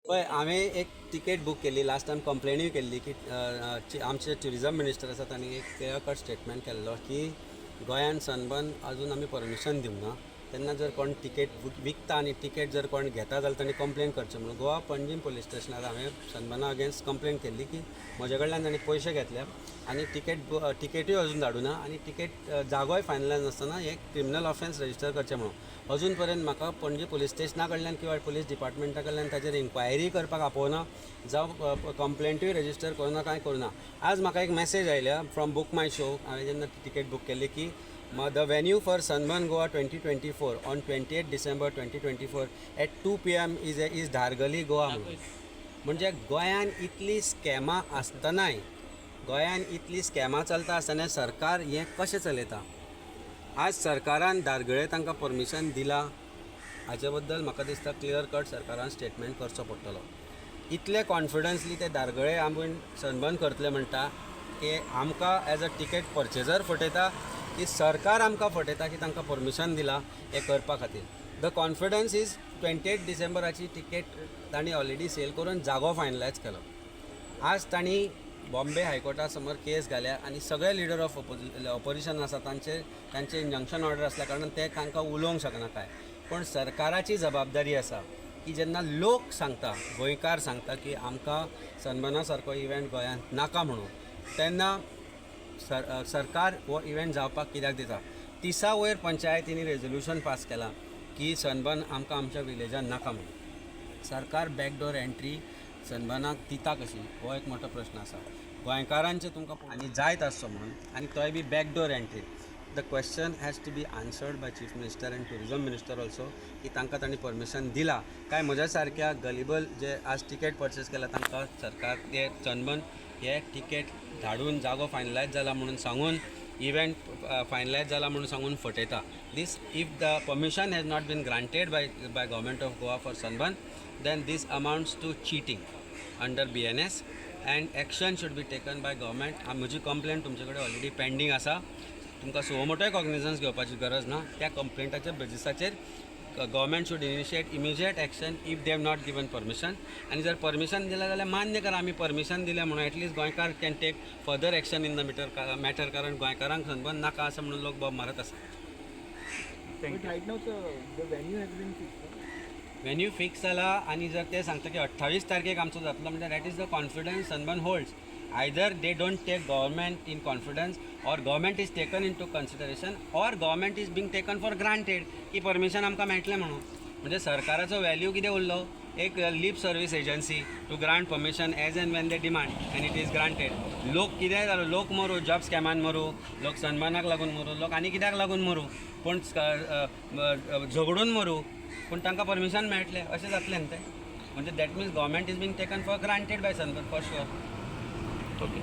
पळय, हांवें एक तिकेट बूक केल्ली. लास्ट टायम कंप्लेनूय केल्ली की आमचे ट्युरिजम मिनिस्टर आसा, तांणी एक क्लियर कट स्टेटमेंट केल्लो की गोंयान सनबर्न अजून आमी परमिशन दिवंक ना. तेन्ना जर कोण तिकेट विकता आनी तिकेट जर कोण घेता जाल्यार तांणी कंप्लेन करचें म्हणून. गोवा पणजीम पोलीस स्टेशनार हांवें सनबर्ना अगेन्स्ट कंप्लेन केल्ली की म्हजे कडल्यान तांणी पयशे घेतले आनी तिकेटूय अजून धाडूना आनी तिकेट जागोय फायनलायज नासतना हे क्रिमिनल ऑफेन्स रजिस्टर करचें म्हणून. अजून पर्यंत म्हाका पणजे पोलीस स्टेशना कडल्यान किंवा पोलीस डिपार्टमेंटा कडल्यान ताचेर इन्क्वायरी करपाक आपोवना जावं कंप्लेंटूय रजिस्टर करुना, कांय करुना. आज म्हाका एक मॅसेज आयल्या फ्रॉम बूक माय शो, हांवें जेन्ना तिकेट बूक केल्ली की the venue for Sunburn Goa 2024 on 28 December 2024 at 2 p.m. is Dhargali, Goa म्हणून. म्हणजे गोंयान इतली स्कॅमां आसतनाय, गोंयान इतली स्कॅमां चलता आसतना सरकार हें कशें चलयता? आज सरकारान धारगळे तांकां परमिशन दिलां, हाचे बद्दल म्हाका दिसता क्लियर कट सरकारान स्टेटमेंट करचो पडटलो. इतले कॉन्फिडन्सली ते धारगळे आमी सनबर्न करतले म्हणटा की आमकां एज अ टिकेट पर्चेजर फटयता की सरकार आमकां फटयता की तांकां परमिशन दिलां हें करपा खातीर? The confidence is 28 डिसेंबराची ticket तांणी ऑलरेडी सेल करून जागो फायनलायज केलो. आज तांणी बॉम्बे हायकोर्टा समोर केस घाल्या आनी सगळे लिडर ऑफ ऑपोजिशन आसा, तांचे तांचे इंजंक्शन ऑर्डर आसल्या कारणान ते तांकां उलोवंक शकना काय. पूण सरकाराची जबाबदारी आसा की जेन्ना लोक सांगता, गोंयकार सांगता की आमकां सनबर्ना सारको इव्हेंट गोंयांत नाका म्हणून, तेन्ना सरकार हो इव्हेंट जावपाक कित्याक दिता? 30 वयर पंचायतींनी रेजोल्युशन पास केलां की सनबर्न आमकां आमच्या विलेजान नाका म्हणून. सरकार बॅकडोर एंट्री सनबर्नाक दिता कशी, हो एक मोठो प्रश्न आसा गोंयकारांचे तुमकां आनी जायत आसचो म्हणून आनी तोय बी backdoor entry. The question has to be answered by Chief Minister and Tourism Minister also की तांकां तांणी परमिशन दिलां काय म्हज्या सारक्या गलिबल जे आज तिकेट पर्चेस केला तांकां सरकार ते सनबर्न हे तिकेट धाडून, जागो फायनलायज जाला म्हणून सांगून, इव्हेंट फायनलायज जाला म्हणून सांगून फटयता. This if the permission has not been granted by Government of Goa for Sunburn, then this amounts to cheating under BNS and action should be taken by government. म्हजी complaint तुमचे कडेन already pending आसा. तुमकां suo मोटोय कॉग्निजन्स घेवपाची गरज ना. त्या कंप्लेंटाच्या बेजिसाचेर government should initiate immediate action if they have not given permission. आनी जर परमिशन दिलें जाल्यार मान्य करा, आमी परमिशन दिलें म्हणून. At least गोंयकार can take further action in the matter, कारण गोंयकारांक सनबर्न नाका आसा म्हणून लोक बोब मारत आसा. But Thank right now, sir, the venue has been fixed, no? Venue fix जाला आनी जर ते सांगता की 28 तारखेक आमचो जातलो म्हणजे that is the confidence Sunburn holds. Either they don't take government in confidence or government is taken into consideration or government is being taken for granted की परमिशन आमकां मेळटलें म्हणून. म्हणजे सरकाराचो व्हॅल्यू कितें उरलो? एक lip service agency to grant permission as and when they demand, and it is granted. लोक कितेंय जालो, लोक मरूं, जॉब स्कॅमान मरूं, लोक सनबर्नाक लागून मरूं, लोक आनी कित्याक लागून मरूं, पूण झगडून मरूं, पूण तांकां परमिशन मेळटलें अशें जातलें न्ही तें. म्हणजे that means government is being taken for granted by Sunburn for sure. Okay.